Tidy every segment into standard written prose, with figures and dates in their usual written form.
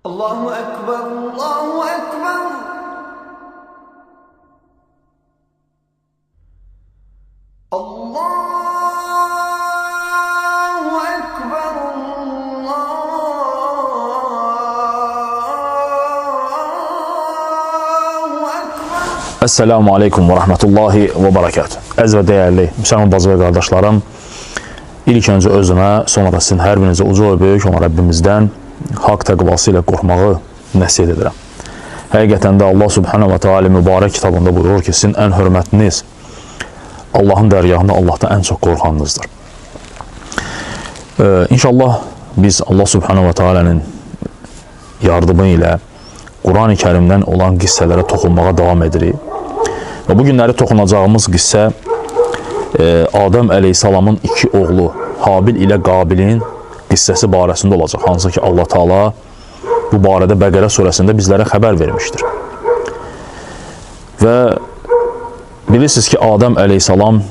Allahu Ekber, Allahu Ekber. Allahu Ekber, Allahu Ekber. Esselamu Aleyküm və Rəhmətullahi və Bərəkatuhu. Əziz və dəyərli müsəlman bacı və qardaşlarım, ilk öncə özümə, sonra da sizin hər birinizə uca və böyük olan Rəbbimizdən haqq təqvası ilə qorxmağı nəsihət edirəm. Həqiqətən də Allah Subhanahu və Teala mübarək kitabında buyurur ki, sizin ən hörmətliniz Allahın dərgahında Allahdan ən çox qorxanınızdır. İnşallah biz Allah Subhanahu və Teala'nın yardımı ilə Quran-ı Kərimdən olan qissələrə toxunmağa davam edirik. Və bu günləri toxunacağımız qissə Adəm əleyhissalamın iki oğlu Habil ilə Qabilin qissəsi barəsində olacaq. Hansı ki Allah Teala bu barədə Bəqərə surəsində bizlərə xəbər vermişdir. Və bilirsiniz ki, Adəm əleyhissalam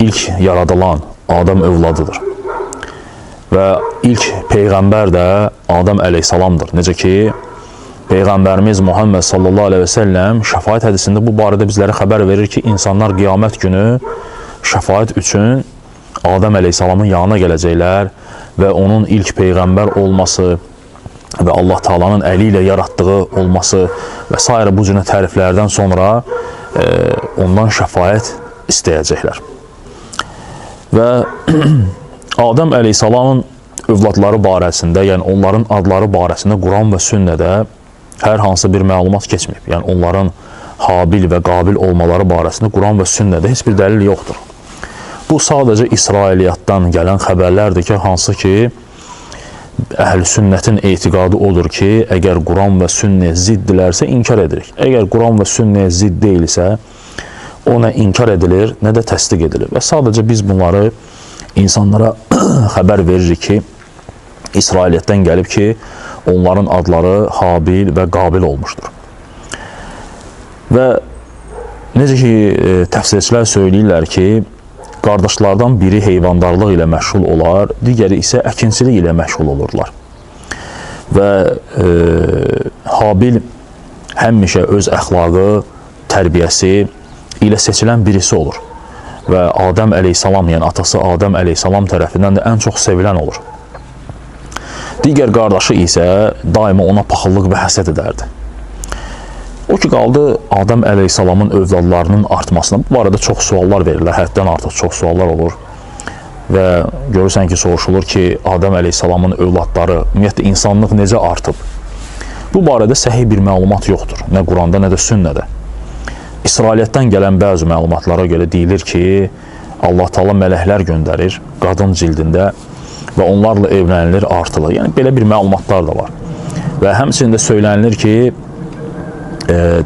ilk yaradılan Adəm övladıdır. Və ilk peyğəmbər də Adəm əleyhissalamdır. Necə ki, Peyğəmbərimiz Muhammed sallallahu aleyhi və səlləm şəfaət hədisində bu barədə bizlərə xəbər verir ki, insanlar qiyamət günü şəfaət üçün Adəm əleyhissalamın yanına gələcəklər və onun ilk peyğəmbər olması və Allah Taala'nın əli ilə yaratdığı olması və sairə bu cür təriflərdən sonra ondan şəfaət istəyəcəklər. Və Adəm əleyhissalamın övladları barəsində, yəni onların adları barəsində Quran və sünnədə hər hansı bir məlumat keçməyib. Yəni onların Habil və Qabil olmaları barəsində Quran və sünnədə heç bir dəlil yoxdur. Bu sadəcə İsrailiyyatdan gələn xəbərlərdir ki, hansı ki, əhl-i sünnətin etiqadı odur ki, əgər Quran və sünnəyə ziddirlərsə inkar edirik. Əgər Quran və sünnəyə zidd deyilsə, o nə inkar edilir, nə də təsdiq edilir. Və sadəcə biz bunları insanlara xəbər veririk ki, İsrailiyyatdan gəlib ki, onların adları Habil və Qabil olmuşdur. Və necə ki, təfsirçilər söyləyirlər ki, qardaşlardan biri heyvandarlıq ilə məşğul olar, digəri isə əkinçilik ilə məşğul olurlar. Və Habil həmişə öz əxlaqı, tərbiyəsi ilə seçilən birisi olur. Və Adəm əleyhissalam, yəni atası Adəm əleyhissalam tərəfindən də ən çox sevilən olur. Digər qardaşı isə daima ona paxıllıq və həsəd edərdi. O ki qaldı Adəm əleyhissalamın övladlarının artmasına. Bu barədə çox suallar verirlər, həddən artıq çox suallar olur. Və görürsən ki, soruşulur ki, Adəm əleyhissalamın övladları, ümumiyyətlə insanlıq necə artıb? Bu barədə səhih bir məlumat yoxdur, nə Quranda, nə də sünnədə. İsrailiyyatdan gələn bəzi məlumatlara görə deyilir ki, Allah Teala mələklər göndərir qadın cildində və onlarla evlənilir, artılır. Yəni belə bir məlumatlar da var. Və həmçinin də söylənilir ki,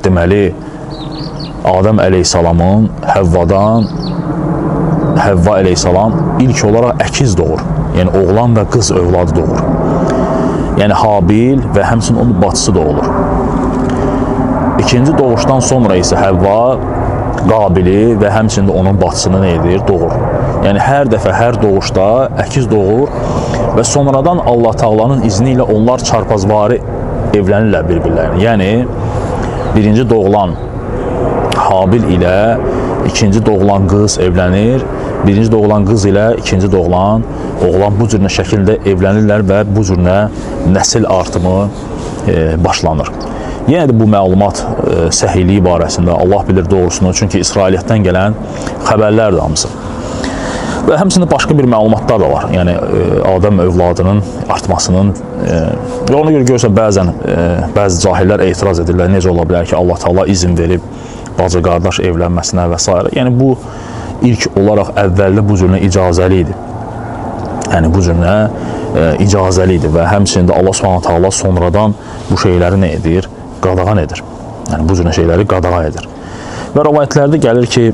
deməli, Adəm əleyhissalamın Həvvadan, Həvva əleyhissalam ilk olaraq əkiz doğur. Yəni oğlan və qız övladı doğur. Yəni Habil və həmçinin onun bacısı doğulur. İkinci doğuşdan sonra isə Həvva Qabili və həmçinin də onun bacısını nə edir? Doğur. Yəni hər dəfə, hər doğuşda əkiz doğur və sonradan Allah Taala'nın izni ilə onlar çarpazvari evlənirlər bir-birlərini. Yəni birinci doğulan Habil ilə ikinci doğulan qız evlənir, birinci doğulan qız ilə ikinci doğulan oğlan bu cür şəkildə evlənirlər və bu cür nəsil artımı başlanır. Yenə də bu məlumat səhihliyi barəsində Allah bilir doğrusunu, çünki İsrailiyyatdan gələn xəbərlər də hamısı. Və həmçinin başqa bir məlumatlar da var. Yəni Adəm övladının artmasının və ona görə görürsən bəzən bəzi cahillər etiraz edirlər, necə ola bilər ki, Allah Teala izin verib bacı qardaş evlənməsinə və s. Yəni bu ilk olaraq əvvəldə bu cürünə icazəli idi. Yəni bu cürünə icazəli idi və həmçinin də Allah Subhanahu Teala sonradan bu şeyləri nə edir? Qadağan edir. Yəni bu cür şeyləri qadağa edir. Və rəvayətlərdə gəlir ki,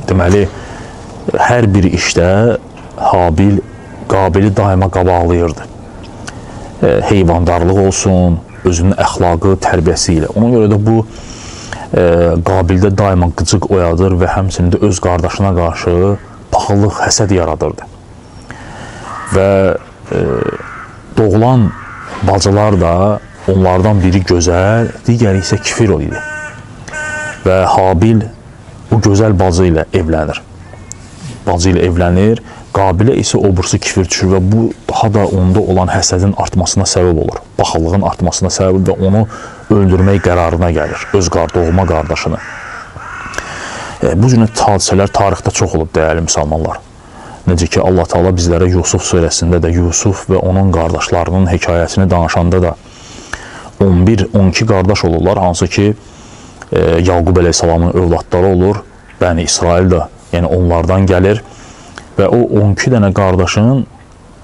deməli, hər bir işdə Habil Qabili daima qabaqlayırdı. Heyvandarlıq olsun, özünün əxlaqı, tərbiyəsi ilə. Ona görə də bu Qabildə daima qıcıq oyadır və həmçinin də öz qardaşına qarşı paxıllıq, həsəd yaradırdı. Və Doğulan bacılar da onlardan biri gözəl, digəri isə kifir idi. Və Habil o gözəl bacı ilə evlənir. Bacı ilə evlənir, Qabilə isə o birisi kifir düşür və bu daha da onda olan həsədin artmasına səbəb olur. Paxıllığın artmasına səbəb və onu öldürmək qərarına gəlir, öz doğma qardaşını. Bu cür hadisələr tarixdə çox olub, dəyərli müsəlmanlar. Necə ki, Allah Teala bizlərə Yusuf surəsində də Yusuf və onun qardaşlarının hekayəsini danışanda da 11-12 qardaş olurlar, hansı ki Yaqub əleyhissalamın övladları olur, Bəni İsrail də, yəni onlardan gəlir və o 12 dənə qardaşın,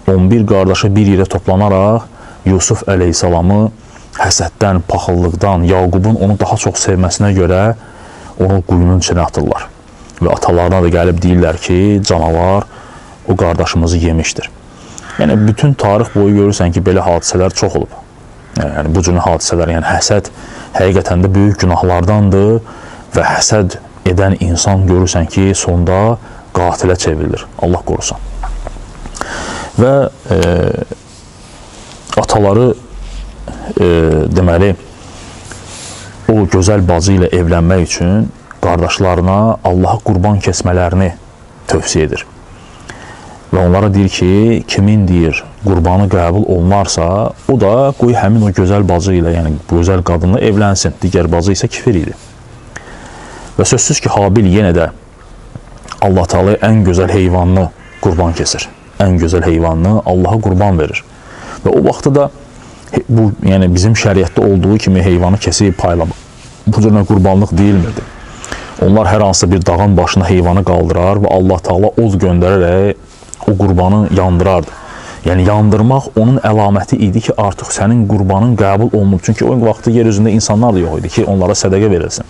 11 qardaşı bir yerə toplanaraq Yusuf əleyhissalamı həsəddən, paxıllıqdan, Yaqubun onu daha çox sevməsinə görə onu quyunun içinə atırlar. Və atalarına da gəlib deyirlər ki, canavar o qardaşımızı yemişdir. Yəni, bütün tarix boyu görürsən ki, belə hadisələr çox olub. Yəni, bu cür hadisələr, yəni həsəd həqiqətən də böyük günahlardandır və həsəd edən insan görürsən ki, sonda qatilə çevrilir. Allah qorusun. Və ataları deməli, o gözəl bacı ilə evlənmək üçün qardaşlarına Allaha qurban kəsmələrini tövsiyə edir. Və onlara deyir ki, kimin deyir, qurbanı qəbul olunarsa, o da qoy həmin o gözəl bacı ilə, yəni gözəl qadınla evlənsin. Digər bacı isə kifir idi. Və sözsüz ki, Habil yenə də Allah Teala'ya ən gözəl heyvanını qurban kesir. Ən gözəl heyvanını Allaha qurban verir. Və o vaxtda da bu, yəni bizim şəriətdə olduğu kimi heyvanı kesib paylamaq, bu cür qurbanlıq deyilmirdi. Onlar hər hansısa bir dağın başına heyvanı qaldırar və Allah Teala od göndərərək o qurbanı yandırardı. Yəni yandırmaq onun əlaməti idi ki, artıq sənin qurbanın qəbul olunub. Çünki o vaxtı yer üzündə insanlar da yox idi ki, onlara sədəqə verilsin.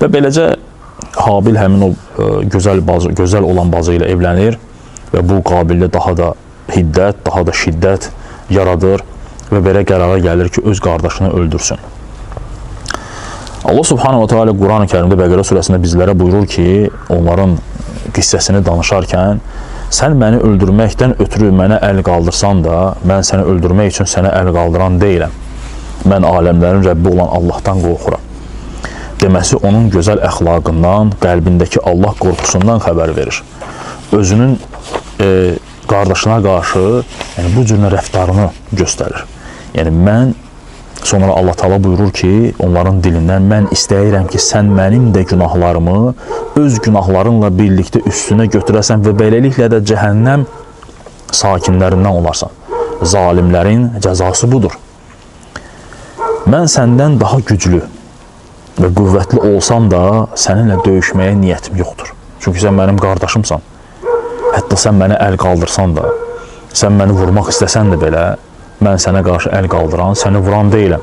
Və beləcə Habil həmin o gözəl olan bacı ilə evlənir və bu Qabildə daha da hiddət, daha da şiddət yaradır və belə qərara gəlir ki, öz qardaşını öldürsün. Allah Subhanahu wa Teala Quran-ı Kərimdə Bəqərə surəsində bizlərə buyurur ki, onların qissəsini danışarkən, sən məni öldürməkdən ötürü mənə əl qaldırsan da, mən səni öldürmək üçün sənə əl qaldıran deyiləm. Mən aləmlərin Rəbbi olan Allahdan qorxuram. Deməsi onun gözəl əxlaqından, qəlbindəki Allah qorxusundan xəbər verir. Özünün qardaşına qarşı yəni, bu cür rəftarını göstərir. Yəni mən, sonra Allah Teala buyurur ki, onların dilindən mən istəyirəm ki, sən mənim də günahlarımı öz günahlarınla birlikdə üstünə götürəsən və beləliklə də cəhənnəm sakinlərindən olarsan. Zalimlərin cəzası budur. Mən səndən daha güclü və qüvvətli olsam da səninlə döyüşməyə niyyətim yoxdur. Çünki sən mənim qardaşımsan. Hətta sən mənə əl qaldırsan da, sən məni vurmaq istəsən də belə, mən sənə qarşı əl qaldıran, səni vuran deyiləm.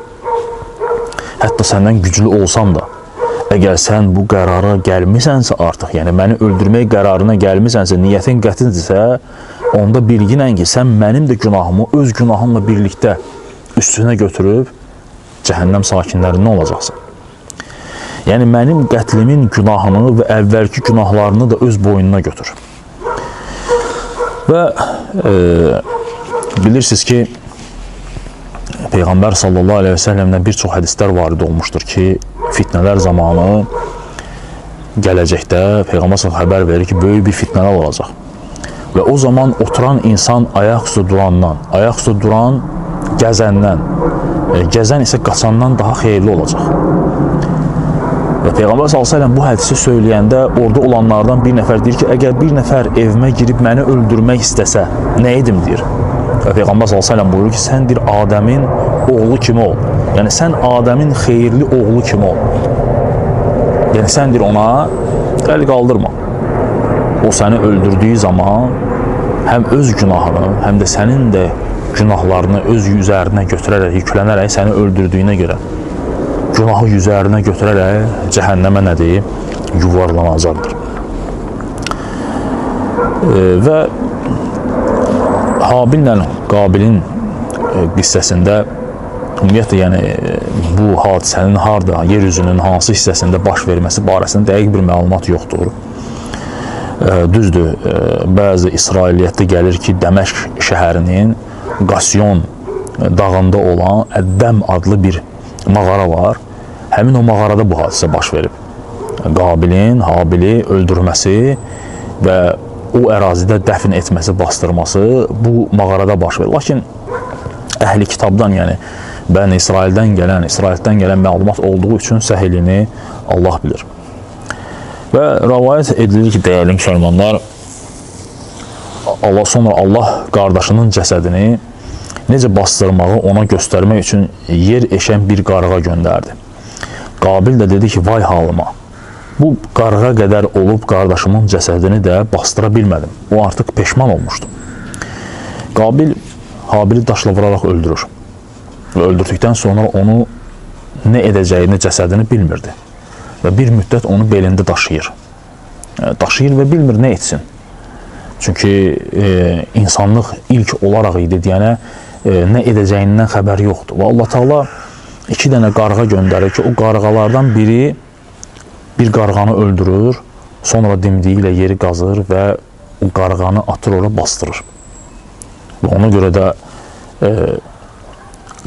Hətta səndən güclü olsam da, əgər sən bu qərara gəlmisənsə artıq, yəni məni öldürmək qərarına gəlmisənsə, niyyətin qətidirsə, onda bilginən ki, sən mənim də günahımı öz günahımla birlikdə üstünə götürüb cəhənnəm sakinlərindən olacaqsan. Yəni mənim qətlimin günahını və əvvəlki günahlarını da öz boynuna götür. Və bilirsiniz ki, Peyğəmbər sallallahu aleyhi və səlləmdən bir çox hədislər varid olmuşdur ki, fitnələr zamanı gələcəkdə Peyğəmbər sallallahu xəbər verir ki, böyük bir fitnələr olacaq. Və o zaman oturan insan ayaq üstə durandan, ayaq üstə duran gəzəndən, gəzən isə qaçandan daha xeyirli olacaq. Və Peyğəmbər sallallahu əleyhi və səlləm bu hədisi söyləyəndə orada olanlardan bir nəfər deyir ki, əgər bir nəfər evimə girib məni öldürmək istəsə, nə edim deyir. Və Peyğəmbər sallallahu əleyhi və səlləm buyurur ki, sən deyir Adəmin oğlu kimi ol. Yəni sən Adəmin xeyirli oğlu kimi ol. Yəni sən deyir ona əl qaldırma. O səni öldürdüyü zaman həm öz günahını, həm də sənin də günahlarını öz üzərinə götürərək, yüklənərək səni öldürdüyünə görə günahı üzərinə götürərək cəhənnəmə nədir? Yuvarlanacaqdır. Və Habillə Qabilin qissəsində ümumiyyətlə, yəni bu hadisənin harda, yer üzünün hansı hissəsində baş verməsi barəsində dəqiq bir məlumat yoxdur. Düzdür, bəzi İsrailiyyətdə gəlir ki, Dəməşq şəhərinin Qasyon dağında olan Əddəm adlı bir mağara var. Həmin o mağarada bu hadisə baş verib. Qabilin Habili öldürməsi və o ərazidə dəfn etməsi, bastırması bu mağarada baş verir. Lakin əhli kitabdan, yəni Bəni İsraildən gələn, İsraildən gələn məlumat olduğu üçün səhlini Allah bilir. Və rəvayət edilir ki, dəyərli müsəlmanlar, Allah sonra Allah qardaşının cəsədini necə bastırmağı ona göstərmək üçün yer eşən bir qarğa göndərdi. Qabil də dedi ki, vay halıma, bu qarğa qədər olub qardaşımın cəsədini də bastıra bilmədim. O artıq peşman olmuşdu. Qabil Habili daşla vuraraq öldürür. Və öldürdükdən sonra onu nə edəcəyini, cəsədini bilmirdi. Və bir müddət onu belində daşıyır. Daşıyır və bilmir nə etsin. Çünki insanlıq ilk olaraq idi deyənə nə edəcəyindən xəbəri yoxdur. Və Allah Teala iki dənə qarğa göndərir ki, o qarğalardan biri bir qarğanı öldürür, sonra dimdiyi ilə yeri qazır və o qarğanı atır ora bastırır. Və ona görə də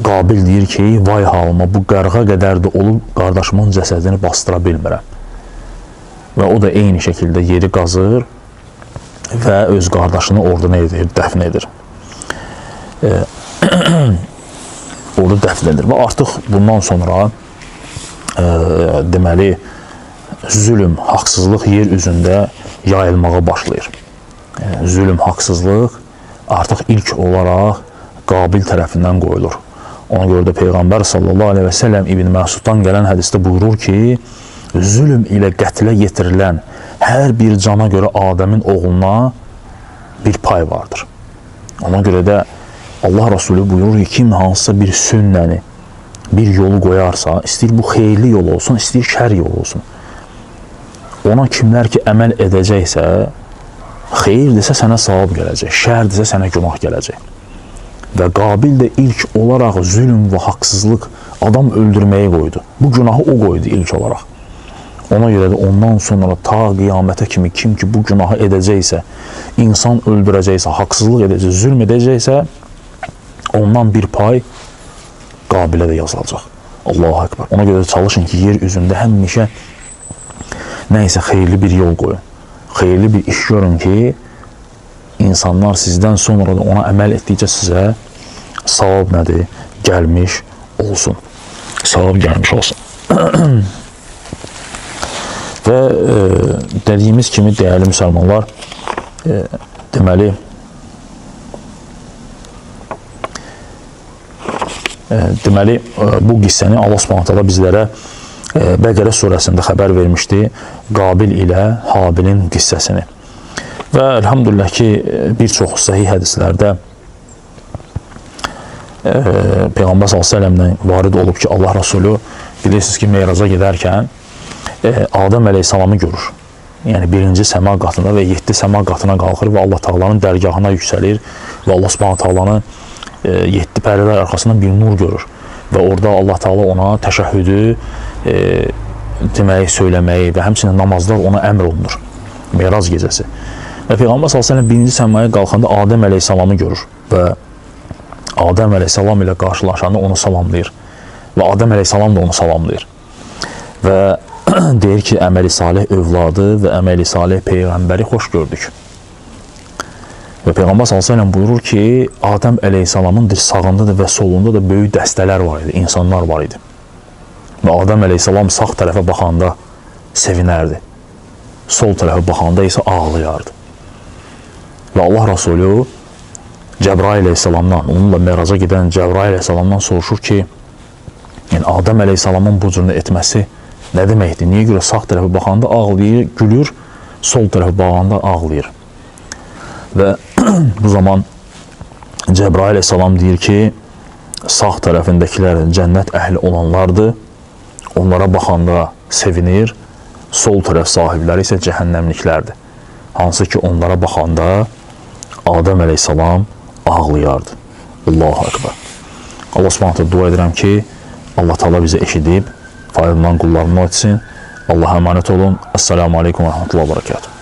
Qabil deyir ki, vay halıma, bu qarğa qədər də olub qardaşımın cəsədini bastıra bilmirəm. Və o da eyni şəkildə yeri qazır və öz qardaşını orada nə edir? Dəfn edir. Orada dəfn edir. Və artıq bundan sonra deməli, zülm, haqsızlıq yer üzündə yayılmağa başlayır. Zülm, haqsızlıq artıq ilk olaraq Qabil tərəfindən qoyulur. Ona görə də Peyğəmbər sallallahu aleyhi və səlləm İbn Məsuddan gələn hədisdə buyurur ki, zülm ilə qətlə yetirilən hər bir cana görə Adəmin oğluna bir pay vardır. Ona görə də Allah Resulü buyurur ki, kim hansısa bir sünnəni, bir yolu qoyarsa, istəyir bu xeyirli yol olsun, istəyir şər yol olsun, ona kimlər ki əməl edəcəksə, xeyirdirsə sənə savab gələcək, şərdirsə sənə günah gələcək. Və Qabil də ilk olaraq zülm və haqsızlıq, adam öldürməyi qoydu. Bu günahı o qoydu ilk olaraq. Ona görə də ondan sonra ta qiyamətə kimi kim ki bu günahı edəcəksə, insan öldürəcəksə, haqsızlıq edəcəksə, zülm edəcəksə, ondan bir pay Qabilə də yazılacaq. Allahu Ekber. Ona görə də çalışın ki, yer üzündə həmişə nə isə xeyirli bir yol qoyun. Xeyirli bir iş görün ki, insanlar sizdən sonra da ona əməl etdikcə sizə savab nədir? Gəlmiş olsun. Savab gəlmiş olsun. Və dediyimiz kimi, dəyərli müsəlmanlar, deməli, bu qissəni Allah Subhanahu taala bizlərə Bəqərə surəsində xəbər vermişdi, Qabil ilə Habilin qissəsini. Və elhamdülillah ki, bir çox səhih hədislərdə Peyğəmbər sallallahu əleyhi və səlləmdən varid olub ki, Allah Resulü bilirsiniz ki, Meyraca gedərkən Adəm əleyhissalamı görür. Yəni birinci səma qatında və 7 səma qatına qalxır və Allah Taala'nın dərgahına yüksəlir və Allah Subhanahu Taala'nın 7 pərdələr arxasından bir nur görür. Və orada Allah Taala ona təşəhhüdü deməyi, söyləməyi və həmçinin namazlar ona əmr olunur. Meyrac gecəsi. Və Peyğəmbər sallallahu əleyhi və səlləm birinci səmaya qalxanda Adəm əleyhissalamı görür və Adəm əleyhissalam ilə qarşılaşanda onu salamlayır. Və Adəm əleyhissalam da onu salamlayır. Və deyir ki, əməli salih övladı və əməli salih peyğəmbəri xoş gördük. Və Peyğəmbər sallallahu əleyhi və səlləm buyurur ki, Adəm əleyhissalamın sağında da və solunda da böyük dəstələr var idi, insanlar var idi. Və Adəm əleyhissalam sağ tərəfə baxanda sevinərdi. Sol tərəfə baxanda isə ağlayardı. Və Allah Resulü Cəbrail əleyhissalamdan, onunla Meraca gedən Cəbrail əleyhissalamdan soruşur ki, yəni Adəm əleyhissalamın bu cürünü etməsi nə deməkdir? Niyə görə sağ tərəfə baxanda ağlayır, gülür, sol tərəfə baxanda ağlayır? Və bu zaman Cəbrail əleyhissalam deyir ki, sağ tərəfindəkilər cənnət əhli olanlardır, onlara baxanda sevinir, sol tərəf sahibləri isə cəhənnəmliklərdir. Hansı ki, onlara baxanda Adəm əleyhissalam ağlayardı. Allahu Ekber. Allah Subhanahu taala dua edirəm ki, Allah Taala bizi eşidib, faydalanan qullarından etsin. Allah'a emanet olun. Esselamu aleyküm ve rahmetullah ve berekatuhu.